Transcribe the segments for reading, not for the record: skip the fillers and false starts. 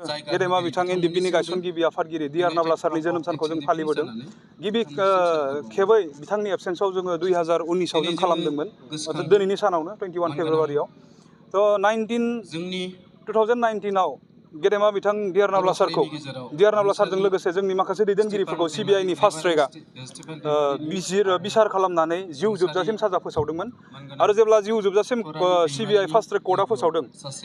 गेदेमा बिथां एनडिपिनि गायसनगिरि आफादगिरि डिआर नाब्ला सारनि जोनोम सानखौ जों फालिबोदों। गिबि खेबै बिथांनि एबसेन्सआव जोङो 2019आव जों खालामदोंमोन। दिनैनि सानावनो 21 फेब्रुवारियाव। थ' 2019आव गेदेमा बिथां डिआर नाब्ला सारजों लोगोसे जोंनि माखासे दैदेनगिरिफोरखौ सिबिआइनि फार्स्ट ट्रेकआ बिसार खालामनानै जिउ जोबजासिम साजा फोसावदोंमोन। आरो जेब्ला जिउ जोबजासिम सिबिआइ फार्स्ट ट्रेक कर्टआ फोसावदों,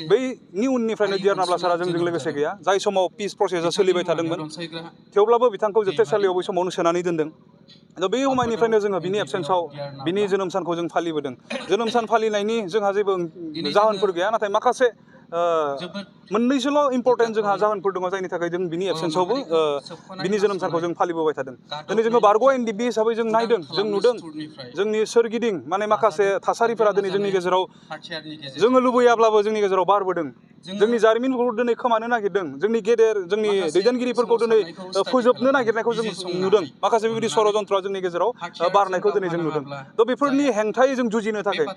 बैनि उननिफ्रायनो डिआर नाब्ला सारा जोंजों लोगोसे गैया। जाय समाव पिस प्रसेसआ सोलिबाय थादोंमोन, थेवब्लाबो बिथांखौ जोबथेसालियाव बै समावनो सोनानै दोनदों। दा बै समायनिफ्रायनो जोङो बिनि एबसेन्सआव बिनि जोनोम सानखौ जों फालिबोदों। जोनोम सान फालिनायनि जोंहा जेबो जाहोनफोर गैया, नाथाय माखासे मोननैसोल' इम्परटेन्ट जोंहा जाहोनफोर दङ जायनि थाखाय जों बिनि एबसेन्सआवबो बिनि जोनोम सानखौ जों फालिबोबाय थादों। दिनै जोङो बारग' एनडिपि हिसाबै जों नायदों, जों नुदों जोंनि सोरगिदिं माने माखासे थासारिफोरा दिनै जोंनि गेजेराव जोङो लुबैयाब्लाबो जोंनि गेजेराव बारबोदों। जोंनि जारिमिनखौ दिनै खोमानो नागिरदों, जोंनि जोंनि दैदेनगिरिफोरखौ दिनै फोजोबनो नागिरनायखौ जों नुदों। माखासे बेबायदि षड़यन्त्रआ जोंनि गेजेराव बारनायखौ दिनै जों नुदों। थ' बेफोरनि हेंथायै जों जुजिनो थाखाय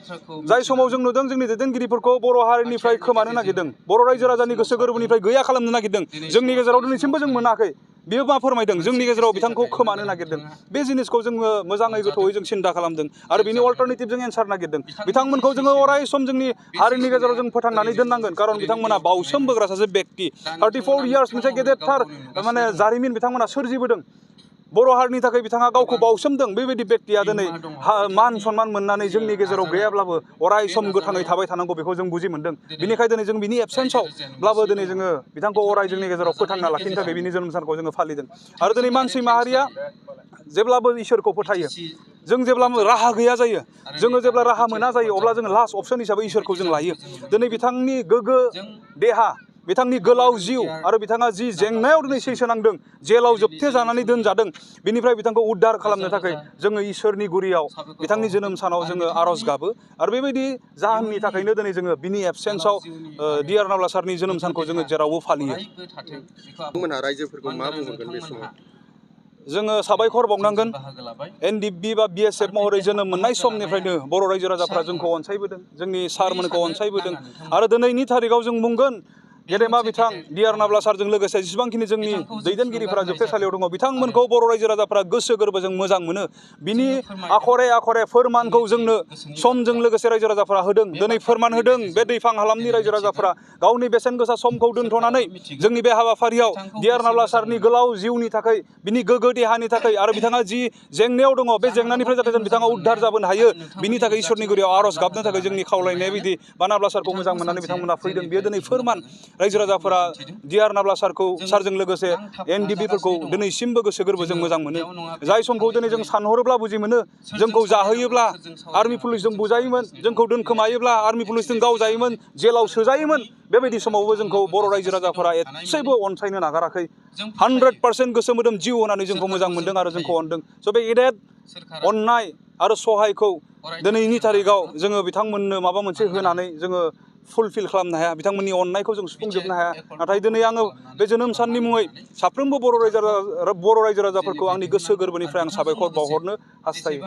जाय समाव जों नुदों जोंनि दैदेनगिरिफोरखौ बर' हारिनिफ्राय खोमानो नागिरदों, बर' रायजो राजानि गोसो गोरबोनिफ्राय गैया खालामनो नागिरदों, जोंनि गेजेराव दिनैसिमबो जों मोनाखै। बेयो मा फोरमायदों? जोंनि गेजेराव बिथांखौ खोमानो नागिरदों। बे जिनिसखौ जोङो मोजाङै गोथौयै जों सिन्था खालामदों आरो बिनि अल्टारनेटिभ जों एन्सार नागिरदों। बिथांमोनखौ जोङो अराय सम जोंनि हारिनि गेजेराव जों फोथांनानै दोननांगोन, खारन बिथांमोना बावसोम बोग्रा सासे बेक्ति। 34 इयार्स मोनसे गेदेरथार माने जारिमिन बिथांमोना सोरजिबोदों। बर' हारिनि थाखाय बिथाङा गावखौ बावसोमदों। बेबायदि बेक्तिया दिनै मान सन्मान मोननानै जोंनि गेजेराव गैयाब्लाबो अराय सम गोथाङै थाबाय थानांगौ, बेखौ जों बुजि मोनदों। बिनिखायनो दिनै जों बिनि एबसेन्सआवब्लाबो दिनै जोङो बिथांखौ अराय जोंनि गेजेराव फोथांना लाखिनो थाखाय बिनि जोनोम सानखौ जोङो फालिदों। आरो दिनै मानसि माहारिया जेब्लाबो इसोरखौ फोथायो। जों जेब्ला राहा गैया जायो, जोङो जेब्ला राहा मोना जायो, अब्ला जोङो लास्ट अपसन हिसाबै इसोरखौ जों लायो। दिनै बिथांनि गोग्गो देहा, बिथांनि गोलाव जिउ आरो बिथाङा जि जेंनायाव दिनै सैसोनांदों, जेलाव जोबथे जानानै दोनजादों, बिनिफ्राय बिथांखौ उद्धार खालामनो थाखाय जोङो इसोरनि गुरियाव बिथांनि जोनोम सानाव जोङो आर'ज गाबो। आरो बेबायदि जाहोननि थाखायनो दिनै जोङो बिनि एबसेन्सआव डिआर नाब्ला सारनि जोनोम सानखौ जोङो जेरावबो फालियो। रायजोफोरखौ मा बुंहरगोन बे समाव? जोङो साबायखर बावनांगोन। एनडिपि बा बिएसएफ महरै जोनोम मोननाय समनिफ्रायनो बर' रायजो राजाफ्रा जोंखौ अनसायबोदों, जोंनि सारमोनखौ अनसायबोदों। आरो दिनैनि थारिखआव जों बुंगोन, गेदेमा बिथां डिआर नाब्ला सारजों लोगोसे जेसेबांखिनि जोंनि दैदेनगिरिफोरा जोबथेसालियाव दङ, बिथांमोनखौ बर' रायजो राजाफ्रा गोसो गोरबोजों मोजां मोनो। बिनि आखरे आखरे फोरमानखौ जोंनो समजों लोगोसे रायजो राजाफ्रा होदों। दिनै फोरमान होदों बे दैफां हालामनि रायजो राजाफ्रा गावनि बेसेन गोसा समखौ दोनथ'नानै जोंनि बे हाबाफारियाव डिआर नाब्ला सारनि गोलाव जिउनि थाखाय, बिनि गोग्गो देहानि थाखाय आरो बिथाङा जि जेंनायाव दङ, बे जेंनानिफ्राय जाहाथे जों बिथाङा उद्धार जाबोनो हायो, बिनि थाखाय इसोरनि गुरियाव आर'ज गाबनो थाखाय जोंनि खावलायनाय बायदि बा नाब्ला सारखौ मोजां मोननानै बिथांमोना फैदों। बेयो दिनै फोरमान रायजो राजाफोरा डिआर नाब्ला सारजों लोगोसे एनडिपिफोरखौ दिनैसिमबो गोसो गोरबोजों मोजां मोनो। जाय समखौ दिनै जों सानहरोब्ला बुजि मोनो, जोंखौ जाहोयोब्ला आर्मि पुलिसजों बुजायोमोन, जोंखौ दोनखोमायोब्ला आर्मि पुलिसजों गावजायोमोन, जेलाव सोजायोमोन, बेबायदि समावबो जोंखौ बर' रायजो राजाफोरा एसेबो अनसायनो नागाराखै। 100% गोसो मोदोम जिउ होनानै जोंखौ मोजां मोनदों आरो जोंखौ अनदों। स' बे गेदेर अननाय आरो सहायखौ दिनैनि थारिखआव जोङो बिथांमोननो माबा मोनसे होनानै जोङो फुलफिल खालामनो हाया, बिथांमोननि अननायखौ जों सुफुंजोबनो हाया। नाथाय दिनै आङो बे जोनोम साननि मुङै साफ्रोमबो बर' रायजो राजाफोरखौ आंनि गोसो गोरबोनिफ्राय आं साबायखर बावहरनो हास्थायो।